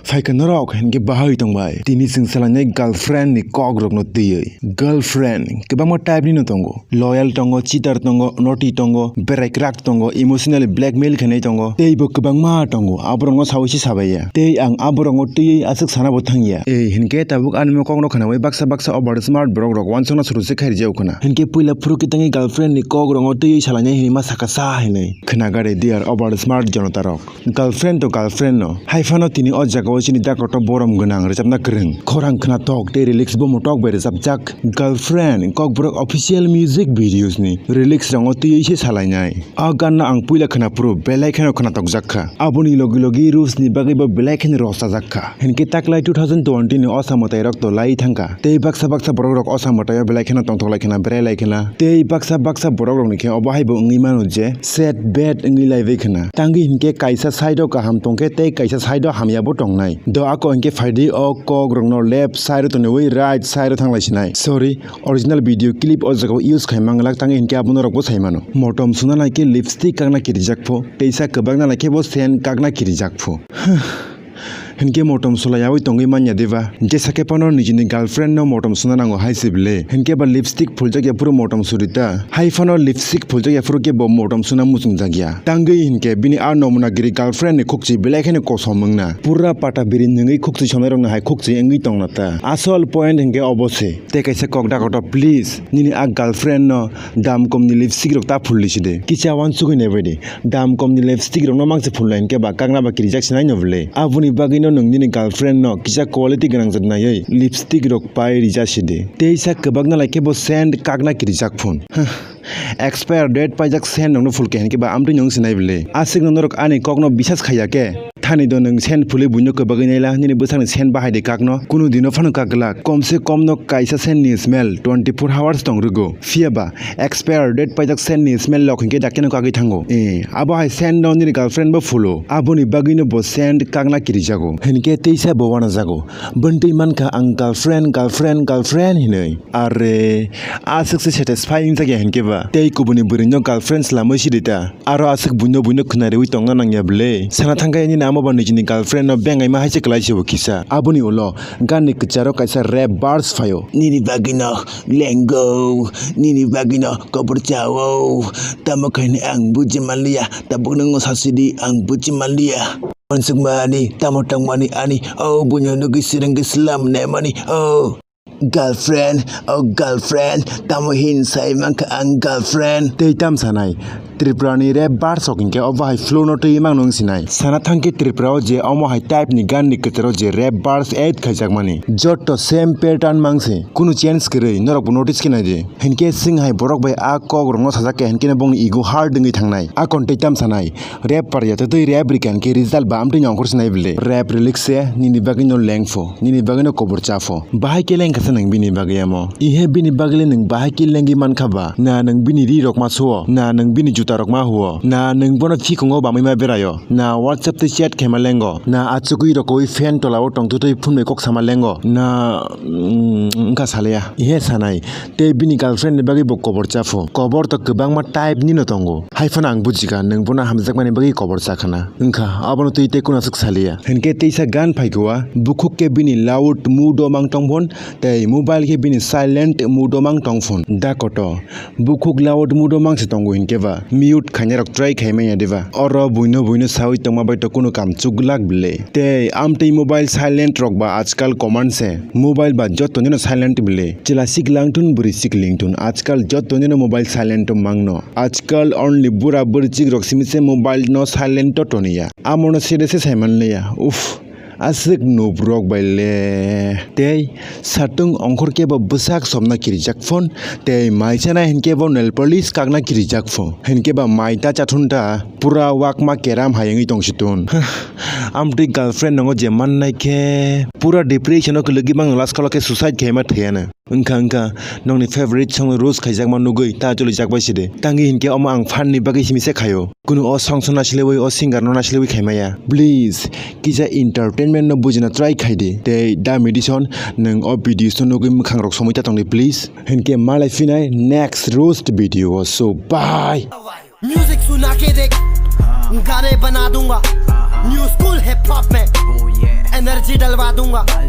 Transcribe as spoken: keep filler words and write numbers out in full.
Phaikha norok hinkhe bahai tongbai. Tini chwng salainai girlfriend ni kok rokno twiwi. Girlfriend kwbangma type ni no tongo. Loyal tongo, cheater tongo, naughty tongo, berai kwrak tongo, emotionally blackmail khainai tongo. Tei bo kwbangma tongo. Aborokno sawi se sabaiya. Tei ang aborokno twiwi aswk sana bo thangya. Ei hinkhe tabuk ani mo kokno khnawi baksa baksa over smart borok rok wansukna suru se khairjao khna. Hinkhe puila phuru khe tangwi girlfriend ni kok rokno twiwi salainai hinwi ma sakha sa hinwi. Khna gari dear over smart jonota rok. Girlfriend to girlfriend no. Hai phano tini o jaga o chini dakoto borom gwnang rwchapna kwrwng. Khorang khna tok tei lyrics bo motok bai rwchapjak. Girlfriend, Kokborok official music videos ni lyrics rokno twiwi se salainai. A gan no ang puila khna phuru belai kheno khna tokjak kha. Aboni logi logi rules ni bagwi bo belai kheno rosajak kha. Hinkhe taklai two thousand twenty ni osa mwtai rok to lai thangkha. Tei baksa baksa borok rok osa mwtai o belai kheno tongthok lai khna, berai lai khna. Tei baksa baksa borok rok ni khe obo hai bo wngwi mano je sad bad wngwi lai bai khna. Tangwi hinkhe kaisa side o kaham tongkhe tei kaisa side o hamya bo tongnai. Do ako hinkhe phaidi o kok rokno left side o tonwi right side o thanglai sinai. Sorry, original video clip o jaga o use khai manglak tangwi hinkhe abono rok bo sai mano. Motom suna nai khe lipstick kakna kirijak pho, teisa kwbakna nai khe bo scent kakna kirijak pho. Hinkhe motom sulai yaui tongwi manya diba? Jesa khe phano nijini girlfriend no motom suna nango hai se bwle. Hinkhe ba lipstick phuljak ya phuru motom suri ta. Hai phano lipstick phuljak ya phuru khe bo motom suna muchungjak ya. Tangwi hinkhe bini a nomuna giri girlfriend ni khukchi belai kheno kosom wngna. Pura pata biri nwngwi khukchi sonai rokno hai khukchi wngwi tongna ta. Asol point hinkhe obo se. Tei kaisa kok dakoto please nini a girlfriend no dam kom ni lipstick rok ta phulli side. Kisa wansugwi nai bai di. Dam kom ni lipstick rok no mangse phulnai hinkhe ba kakna ba kirijak sinai no bwle. Aboni bagwi no nwng nini girlfriend no kisa quality gwnang jat naiwi lipstick rok pai rija sidi. Teisa kwbakna lai khe bo scent kakna kirijak phun. Huh. Expire date paijak scent rok no phulkhe hinkhe ba amtwi nwng sinai bwle. Aswk no norok ani kok no bisas khaiya khe. Thani do nwng scent phulwi buino kwbagwi naila nini bwsakni scent bahai de kakno. Kunu dino phano kak glak. Komse komno kaisa scent ni smell twenty four hours tong rwgo. Phiya ba expire date paijak scent ni smell lok hinkhe daktino kagwi thango. Eh, abo hai scent no nini girlfriend bo phulo. Aboni bagwino bo scent kakna kirijago. Hinkhe teisa bo wanajago. Bwntwi mankha ang girlfriend, girlfriend, girlfriend hinwi. Are, aswk se satisfy wngjakya hinkhe ba. Tei kubuni bwrwino girlfriend swlamwi sidi ta. Aro aswk buino buino khwnariwi tongna nangya bwle. Sana thangkhe nini amo ba nijini girlfriend no bengaima hai se kwlai se bo kisa. Aboni ulo ganni kwcharo kaisa rap verse phaio. Nini bagwino lengo, nini bagwino kobor chao. Tamo khaini ang buji manliya, tabuk nwngo sasidi ang buji manliya. Uansukmani, tamo tongmani ani, o buino nugwi sirengwi slam naimani, o. Girlfriend, o girlfriend, tamo hin sai mankha ang girlfriend. Tei tam sanai, Tripura ni rap verse rok hinkhe obo hai flow no twi mang nung sinai. Sana thangkhe Tripura o je omo hai type ni gan ni kwcharo je rap verse add khaijakmani. Jotto same pattern mangse, kunu change kwrwi, norok bo notice khe naidi. Hinkhe swng hai borok bai a kok rokno sajak khe hinkhe no bongni ego hurt wngwi thangnai. A kon tei tam sanai. Rap parya tei tei rap rikha hinkhe result ba amtwi nongkhor sinai bwle. Rap release se nini bagwi no lengpho, nini bagwi no kobor chapho. Bahai khe lengkha se nwng bini bagwi amo. Ihe bini bagwi le nwng bahai khe lengwi mankha ba? Na nwng bini ri rok ma suo, na nwng bini juta rok ma huo, na nwng bono phikungo bamwi ma beraio, na WhatsApp tei chat khaima lengo, na achugwi rokowi fan tola o tongtwtwi phunbai kok sama lengo, na, mm, wngkha saliya. Ihe sanai. Tei bini girlfriend ni bagwi bo kobor chapho. Kobor to kwbangma type ni no tongo. Hai phano ang bujikha, nwng bono hamjakmani bagwi kobor chakhana. Wngkha, abono twi tei kuna swk saliya. Hinkhe teisa gan phaikha, bukhuk khe bini loud mode o mang tongphon, tei mobile khe bini silent mode o mang tongphon. Da koto, bukhuk loud mode o mangse tongo hinkhe ba, mute khainai rok try khaimanya diba? Oro buino buino sawi tongma bai to kunu kam chuglak bwle. Tei amtwi mobile silent rok ba ajkal common se. Mobile ba joto nino silent bwle. Chwla siklang thun, bwrwi sikling thun. Ajkal joto nino mobile silent o mangno. Ajkal only bura bwrwi chik rok simi se mobile no silent o toniya. Amo no sere se saiman leya. Uff. Aswk noob rok bai le. Tei satung ongkhor khe bo bwsak somna kirijak phon. Tei mai chana hinkhe bo nail polish kakna kirijak phon. Hinkhe ba mai ta chathun ta. Pura wakma keram hai wngwi tong si tun. Amtwi girlfriend nongo je mannai khe pura depression o kwlwgwi mangno last kalo khe suicide khaima thwiya na. Wngkha wngkha nokni favorite song no roast khaijakma nugwi ta cholijak bai sidi. Tangwi hinkhe omo ang fan ni bagwi simi se khaio. Kunu o song song naislewi o singer no naislewi khaimaya. Please kisa entertainment no bujina try khaidi. Tei da medicine nwng o videos no nugwi mwkhang rok somwi ta tongdi please. Hinkhe malai phinai next roast video o. So bye. Music सुना के देख गाने बना दूंगा new school hip hop में. Oh yeah. Chi dalwa dunga.